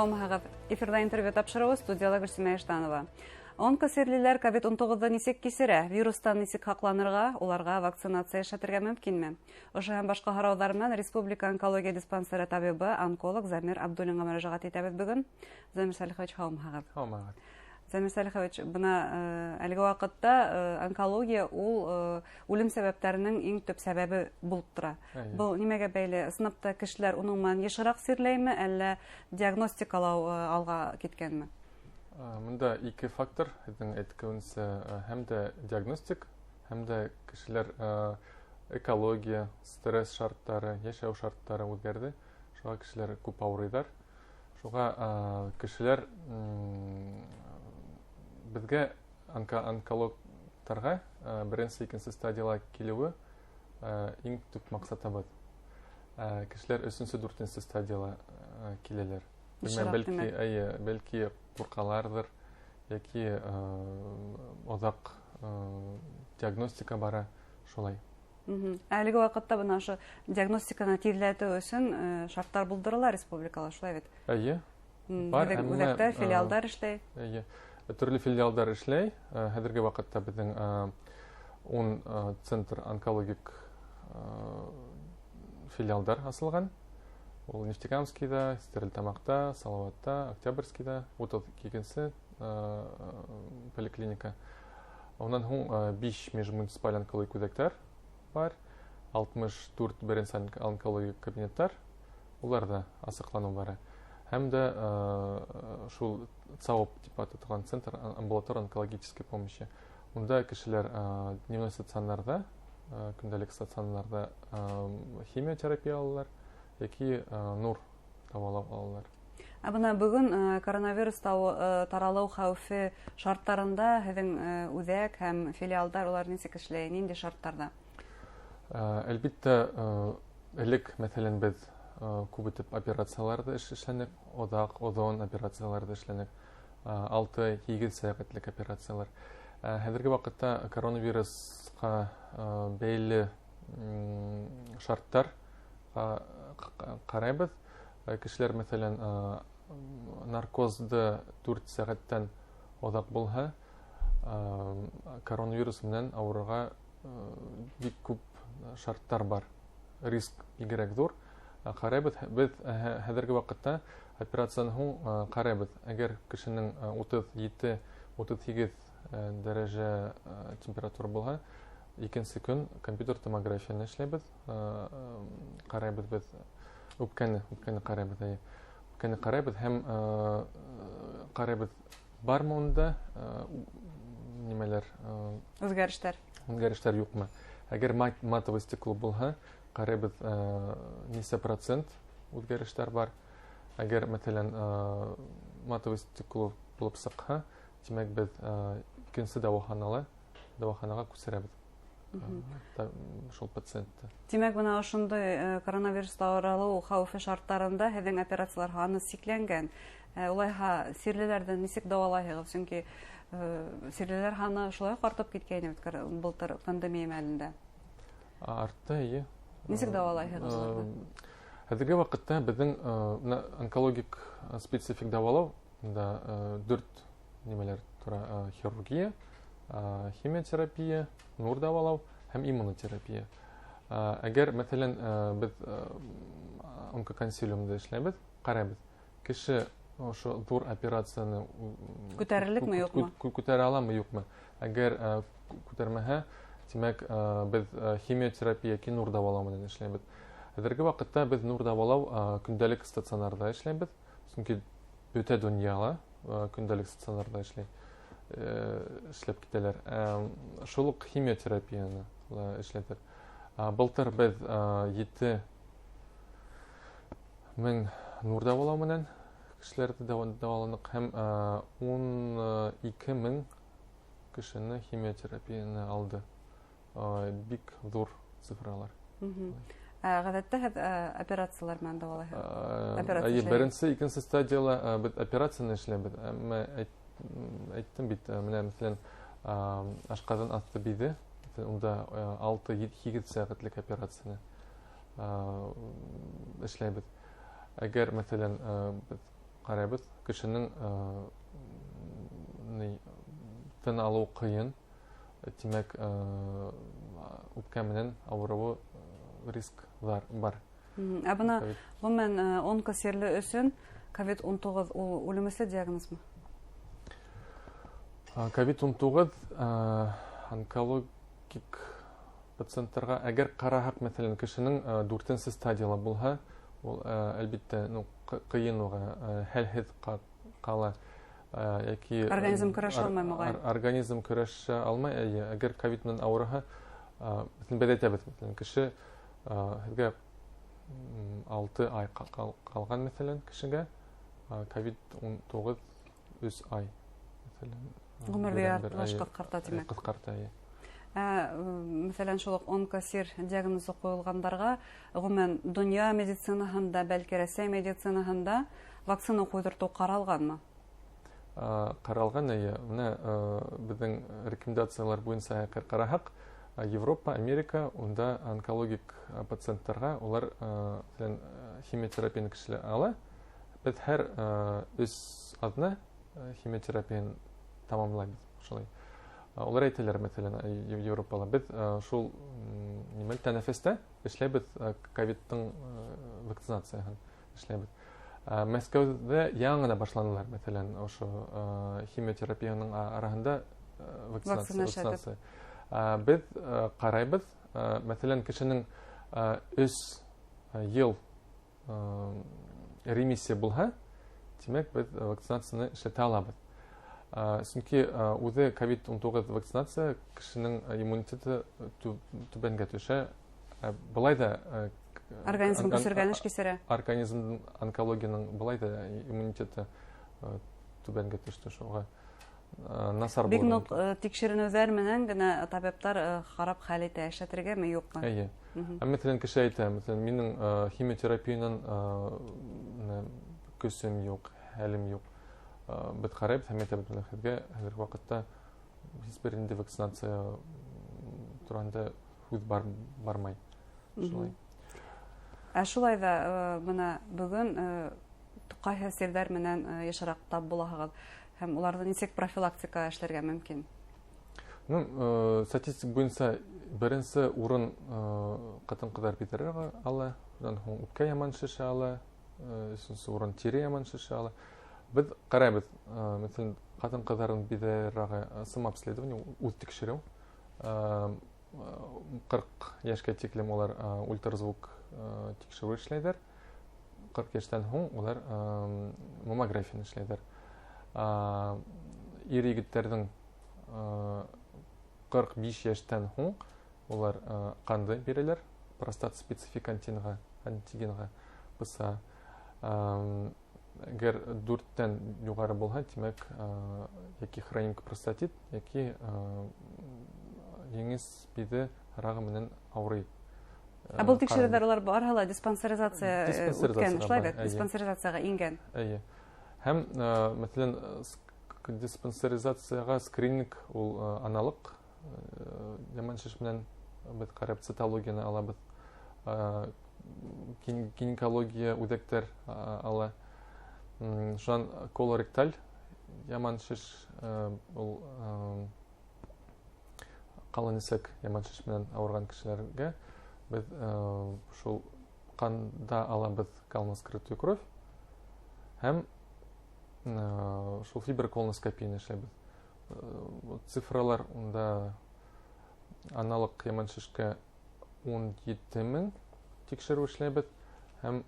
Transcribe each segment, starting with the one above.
Һаумыһығыҙ! Эфирҙа «Интервью» тапшырыуы, студияла Гөлсимә Иштанова. Онкосирлеләр ковид-19-ҙы нисек кисерә? Вирустан нисек һаҡланырға? Уларға вакцинация эшләтергә мөмкинме? Ошо һәм башҡа һорауҙар менән Республика онкология диспансеры табибы, онколог Замир Абдуллинға мөрәжәғәт итәбеҙ бөгөн. Замир Сәлихович, һаумыһығыҙ! Һаумыһығыҙ! Замир Сәлихович, бына әлеге ваҡытта онкология ул үлем сәбәптәренең иң төп сәбәбе булып тора. Был нимәгә бәйле? Ысынлап та кешеләр уның менән йышыраҡ сирләйме, әллә диагностикалау алға киткәнме? Мында ике фактор, һеҙҙең әйткәнсә, һәм дә диагностик, һәм дә кешеләр экология, стресс шарттары, йәшәү шарттары үҙгәрҙе. Шуға кешеләр күп ауырыйҙар. Шуға кешеләр беҙгә, онкологтарға, беренсе, икенсе стадияла килеүе иң төп маҡсатыбыҙ. Кешеләр өсөнсө, дүртенсе стадияла киләләр. Бәлки, эйе, бәлки ҡурҡаларҙыр, йәки оҙаҡ диагностика бара, шулай. Әлеге ваҡытта бына ошо диагностиканы тиҙләтеү өсөн шарттар булдырыла республикала, шулай бит? Эйе. Бар, үҙәктәр, филиалдар эшләй. Эйе. Төрлө филиалдар эшләй. Хәҙерге ваҡытта беҙҙең 10 центр онкологик филиалдар асылған. Ул Нефтекамскийҙа, Стәрлетамаҡта, Салауатта, Октябрьскийҙа, 32-нсе поликлиника. Унан һуң 5 межмуниципаль онкологик үҙәктәр бар, 64 беренсе онкологик кабинеттар, улар да асыҡланыу бара. Һәм дә шул ЦАОП тип аталған центр амбулатор онкологической помощи. Унда кешеләр дневной стационарҙа, көндәлек стационарҙа химиотерапия алалар йәки нур дауалау алалар. Ә бына бөгөн коронавирус таралыу хәүефе шарттарында һеҙҙең үҙәк һәм филиалдар улар нисек эшләй, ниндәй шарттарҙа? Әлбиттә, элек, мәҫәлән, беҙ күп итеп операцияларҙы эшләнек, оҙаҡ, оҙон операцияларҙы эшләнек, 6-8 сәғәтлек операциялар. Хәҙерге ваҡытта коронавирусҡа бәйле шарттар ҡарайбыҙ. Кешеләр, мәҫәлән, наркозды 4 сәғәттән оҙаҡ булһа, коронавирус менән ауырырға бик күп шарттар бар, риск бигерәк ҙур. Ҡарайбыҙ, беҙ хәҙерге ваҡытта операциянан һуң ҡарайбыҙ. Әгәр кешенең 37-38 дәрәжә температура булһа, икенсе көн компьютер томографияны эшләйбеҙ. Ҡарайбыҙ беҙ үпкәне, үпкәне ҡарайбыҙ, эйе. Үпкәне ҡарайбыҙ һәм ҡарайбыҙ, бармы унда нимәләр, үҙгәрештәр. Үҙгәрештәр юҡмы? Әгәр матовый стекло булһа, ҡарайбыҙ, нисә процент үҙгәрештәр бар. Әгәр, мәҫәлән, матовый стекло булып сыҡһа, тимәк, беҙ икенсе дауаханаға күсерәбеҙ шул пациентты. Тимәк, бына ошондай коронавирус таралыу хәүефе шарттарында һеҙҙең операциялар һаны сикләнгән. Улайһа, сирлеләрҙе нисек дауалайһығыҙ? Сөнки сирлеләр һаны шулай уҡ артып киткәйне бит былтыр пандемия мәлендә. Артты, эйе. Нисек дауалайһығыҙ уларҙы? Хәҙерге ваҡытта беҙҙең онкологик специфик дауалау да 4 нимәләр тора: хирургия, химиотерапия, нур дауалау һәм иммунотерапия. Әгәр, мәҫәлән, беҙ онкоконсилиумда эшләйбеҙ, ҡарайбыҙ, кеше ошо ҙур операцияны күтәрерлекме, юҡмы? Күтәрә аламы, юҡмы? Әгәр күтәрмәһә, тимәк, беҙ химиотерапия йәки нур дауалау менән эшләйбеҙ. Хәҙерге ваҡытта беҙ нур дауалау көндәлек стационарҙа эшләйбеҙ, сөнки бөтә донъяла көндәлек стационарҙа эшләй, эшләп китәләр. Шул уҡ химиотерапияны эшләтер. Былтыр беҙ 7000 нур дауалау менән кешеләрҙе дауаланыҡ һәм 12 000 кешене химиотерапияны алды. Бик ҙур цифралар. Ғәҙәттә һеҙ операциялар менән дауалайһығыҙ? Эйе, беренсе, икенсе стадияла беҙ операцияны эшләйбеҙ. Әммә әйттем бит, менә, мәҫәлән, ашҡаҙан аҫты биҙе, унда 6-8 сәғәтлек операцияны эшләйбеҙ. Әгәр, мәҫәлән, беҙ ҡарайбыҙ, кешенең тын алыу ҡыйын, тимәк, үпкә менән ауырыуы риск бар. Ә бына ғөмүмән онкосирле өсөн COVID-19 ул үлемесле диагнозмы? COVID-19 онкологик пациенттарға, әгәр ҡараһаҡ, мәҫәлән, кешенең 4-нсе стадияла булһа, ул, әлбиттә, ну, ҡыйын уға, хәлһеҙ ҡала, яки организм көрәшә алмай, моғайын. Организм көрәшә алмай, әйе. Әгәр ковид менән ауырыһа, мәҫәлән, беҙ әйтәбеҙ, мәҫәлән, кеше һеҙгә 6 ай ҡалған, мәҫәлән, кешегә COVID-19 3 ай, мәҫәлән. Ғүмерҙе яртылаш ҡыҫҡарта, тимәк. Ҡыҫҡарта, әйе. Мәҫәлән, шул уҡ онкосир диагнозы ҡуйылғандарға, ғөмүмән, донъя медицинаһында, бәлки Рәсәй медицинаһында вакцина ҡуйҙыртыу ҡаралғанмы? Ҡаралған, эйе. Бына беҙҙең рекомендациялар буйынса ҡараһаҡ, Европа, Америка, унда онкологик пациенттарға улар, мәҫәлән, химиотерапияны кешеләр ала. Беҙ һәр 3 аҙна химиотерапияны тамамлайбыҙ, шулай. Улар әйтәләр, мәҫәлән, Европала, беҙ шул нимә тәнәфестә эшләйбеҙ, ковидтың вакцинацияһын эшләйбеҙ. Мәскәүҙә яңы ғына башланылар, мәҫәлән, ошо химиотерапияның араһында вакцинация. Беҙ ҡарайбыҙ, мәҫәлән, кешенең 3 йыл ремиссия булһа, тимәк, беҙ вакцинацияны эшләтә алабыҙ. Сөнки үҙе COVID-19 вакцинация кешенең иммунитеты түбәнгә төшә. Былай да организм көсөргәнеш кисерә. Организм онкологияның былай да иммунитеты түбәнгә төштө, шуға насар булыр. Бик ныҡ тикшеренеүҙәр менән генә табиптар ҡарап хәл итә, эшләтергәме, юҡмы? Эйе. Мәҫәлән, кеше әйтә, мәҫәлән, минең химиотерапиянан көсөм юҡ, хәлем юҡ. Беҙ ҡарайбыҙ һәм әйтәбеҙ, бына һеҙгә хәҙерге ваҡытта һис бер инде вакцинация тураһында һүҙ бармай. Шулай. Ә шулай да, бына бөгөн ҡайһы сирҙәр менән йышыраҡ тап булаһығыҙ һәм уларҙы нисек профилактика эшләргә мөмкин? Ну, статистик буйынса беренсе урын ҡатын-ҡыҙҙар биҙәре ала, унан һуң үпкә яман шеше ала, өсөнсө урын тире яман шеше ала. Беҙ ҡарайбыҙ, мәҫәлән, ҡатын-ҡыҙҙарҙың биҙәре самообследование, үҙ тикшереү. 40 йәшкә тиклем улар ультразвук тикшереү эшләйҙәр. 40 йәштән һуң улар маммографияны эшләйҙәр. Ир егеттәрҙең 45 йәштән һуң улар ҡанды бирәләр, простат специфик антигенға ПСА. Әгәр 4-тән юғары булһа, тимәк, яки хроник простатит, яки еңес биҙе рагы менән ауырый. Ә был тикшереүҙәр улар барыһы ла диспансеризация үткән, шулай бит? Диспансеризацияға ингән. Эйе. Һәм, мәҫәлән, диспансеризацияға скрининг ул аналыҡ яман шеш менән беҙ ҡарап цитологияны алабыҙ, гинекология үҙәктәр ала. Шунан колоректаль яман шеш, ул ҡалын эсәк яман шеш менән ауырған кешеләргә беҙ шул ҡанда алабыҙ калноскрытую кровь һәм шул фиброколоноскопияны эшләйбеҙ. Цифралар унда аналыҡ яман шешкә 17 мең тикшереү эшләйбеҙ һәм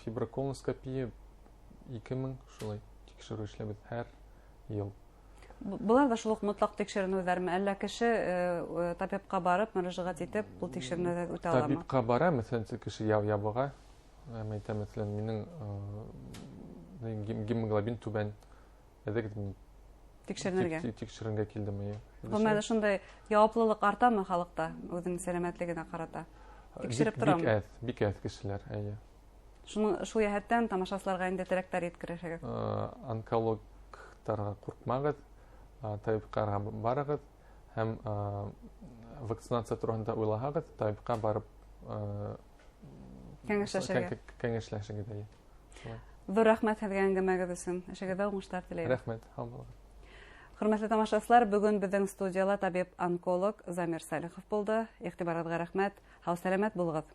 фиброколоноскопия 2000 шулай тикшереү эшләйбеҙ һәр йыл. Былар ҙа шул уҡ мотлаҡ тикшеренеүҙәрме? Әллә кеше табипҡа барып, мөрәжәғәт итеп, был тикшеренеүҙәр үтә аламы? Табипҡа бара, мәҫәлән, кеше ябыға, әйтә, мәҫәлән, минең гемоглобин түбән, әҙәк тикшеренергә. Тикшеренергә килдем, эйе. Ғөмүмән, шундай яуаплылыҡ артамы халыҡта үҙенең сәләмәтлегенә ҡарата? Тикшереп торамы? Бик әҙ кешеләр, эйе. Шул йәһәттән тамашасыларға инде теләктәр еткерәһегеҙ. Онкологтарға ҡурҡмағыҙ, табипҡа барығыҙ һәм вакцинация тураһында уйлаһағыҙ, табипҡа барып кәңәшләшегеҙ. Кәңәшләшегеҙ, эйе. Ҙур рәхмәт һеҙгә әңгәмәгеҙ өсөн. Эшегеҙҙә уңыштар теләйем. Рәхмәт, һау булығыҙ. Хөрмәтле тамашасылар, бөгөн беҙҙең студияла табип-онколог Замир Салихов булды. Иғтибарығыҙға рәхмәт. Һау-сәләмәт булығыҙ.